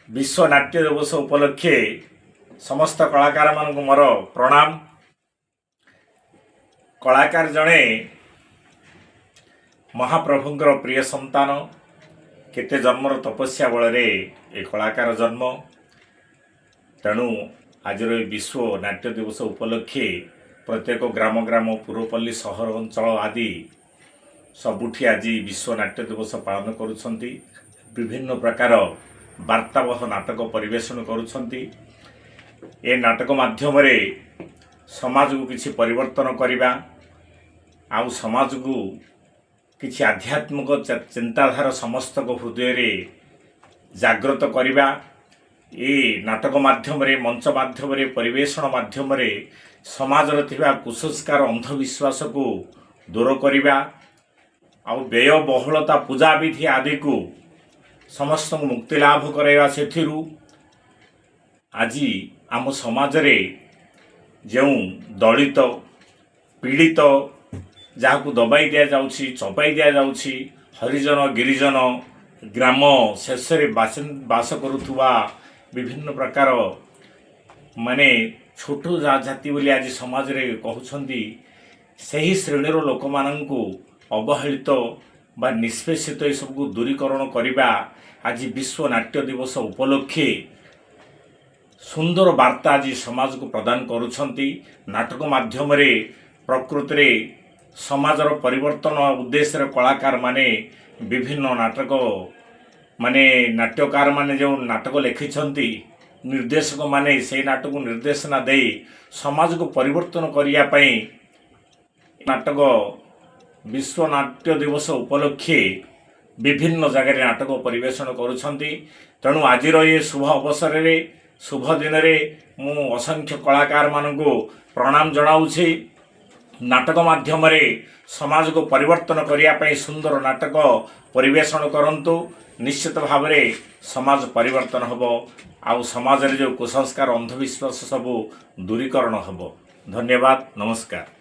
ବିଶ୍ୱ ନାଟ୍ୟ ଦିବସ ଉପଲକ୍ଷେ ସମସ୍ତ କଳାକାରମାନଙ୍କୁ ମୋର ପ୍ରଣାମ। କଳାକାର ଜଣେ ମହାପ୍ରଭୁଙ୍କର ପ୍ରିୟ ସନ୍ତାନ। କେତେ ଜନ୍ମର ତପସ୍ୟା ବଳରେ ଏ କଳାକାର ଜନ୍ମ। ତେଣୁ ଆଜିର ଏ ବିଶ୍ୱ ନାଟ୍ୟ ଦିବସ ଉପଲକ୍ଷେ ପ୍ରତ୍ୟେକ ଗ୍ରାମ ଗ୍ରାମ, ପୁରପଲ୍ଲୀ, ସହର ଅଞ୍ଚଳ ଆଦି ସବୁଠି ଆଜି ବିଶ୍ୱ ନାଟ୍ୟ ଦିବସ ପାଳନ କରୁଛନ୍ତି। ବିଭିନ୍ନ ପ୍ରକାର ବାର୍ତ୍ତାବହ ନାଟକ ପରିବେଷଣ କରୁଛନ୍ତି। ଏ ନାଟକ ମାଧ୍ୟମରେ ସମାଜକୁ କିଛି ପରିବର୍ତ୍ତନ କରିବା ଆଉ ସମାଜକୁ କିଛି ଆଧ୍ୟାତ୍ମିକ ଚିନ୍ତାଧାରା ସମସ୍ତଙ୍କ ହୃଦୟରେ ଜାଗ୍ରତ କରିବା, ଏ ନାଟକ ମାଧ୍ୟମରେ, ମଞ୍ଚ ମାଧ୍ୟମରେ, ପରିବେଷଣ ମାଧ୍ୟମରେ ସମାଜରେ ଥିବା କୁସଂସ୍କାର, ଅନ୍ଧବିଶ୍ୱାସକୁ ଦୂର କରିବା ଆଉ ବ୍ୟୟବହୁଳତା, ପୂଜାବିଧି ଆଦିକୁ ସମସ୍ତଙ୍କୁ ମୁକ୍ତି ଲାଭ କରାଇବା। ସେଥିରୁ ଆଜି ଆମ ସମାଜରେ ଯେଉଁ ଦଳିତ, ପୀଡ଼ିତ, ଯାହାକୁ ଦବାଇ ଦିଆଯାଉଛି, ଚପାଇ ଦିଆଯାଉଛି, ହରିଜନ, ଗିରିଜନ, ଗ୍ରାମ ଶେଷରେ ବାସ କରୁଥିବା ବିଭିନ୍ନ ପ୍ରକାର ମାନେ ଛୋଟ ଜାତି ବୋଲି ଆଜି ସମାଜରେ କହୁଛନ୍ତି, ସେହି ଶ୍ରେଣୀର ଲୋକମାନଙ୍କୁ ଅବହେଳିତ ବା ନିଷ୍ପେଷିତ, ଏସବୁକୁ ଦୂରୀକରଣ କରିବା। ଆଜି ବିଶ୍ୱ ନାଟ୍ୟ ଦିବସ ଉପଲକ୍ଷେ ସୁନ୍ଦର ବାର୍ତ୍ତା ଆଜି ସମାଜକୁ ପ୍ରଦାନ କରୁଛନ୍ତି। ନାଟକ ମାଧ୍ୟମରେ ପ୍ରକୃତିରେ ସମାଜର ପରିବର୍ତ୍ତନ ଉଦ୍ଦେଶ୍ୟରେ କଳାକାରମାନେ ବିଭିନ୍ନ ନାଟକ ମାନେ, ନାଟ୍ୟକାରମାନେ ଯେଉଁ ନାଟକ ଲେଖିଛନ୍ତି, ନିର୍ଦ୍ଦେଶକମାନେ ସେଇ ନାଟକକୁ ନିର୍ଦ୍ଦେଶନା ଦେଇ ସମାଜକୁ ପରିବର୍ତ୍ତନ କରିବା ପାଇଁ ନାଟକ ବିଶ୍ୱ ନାଟ୍ୟ ଦିବସ ଉପଲକ୍ଷେ ବିଭିନ୍ନ ଜାଗାରେ ନାଟକ ପରିବେଷଣ କରୁଛନ୍ତି। ତେଣୁ ଆଜିର ଏ ଶୁଭ ଅବସରରେ, ଶୁଭ ଦିନରେ ମୁଁ ଅସଂଖ୍ୟ କଳାକାରମାନଙ୍କୁ ପ୍ରଣାମ ଜଣାଉଛି। ନାଟକ ମାଧ୍ୟମରେ ସମାଜକୁ ପରିବର୍ତ୍ତନ କରିବା ପାଇଁ ସୁନ୍ଦର ନାଟକ ପରିବେଷଣ କରନ୍ତୁ। ନିଶ୍ଚିତ ଭାବରେ ସମାଜ ପରିବର୍ତ୍ତନ ହେବ ଆଉ ସମାଜରେ ଯେଉଁ କୁସଂସ୍କାର, ଅନ୍ଧବିଶ୍ୱାସ ସବୁ ଦୂରୀକରଣ ହେବ। ଧନ୍ୟବାଦ, ନମସ୍କାର।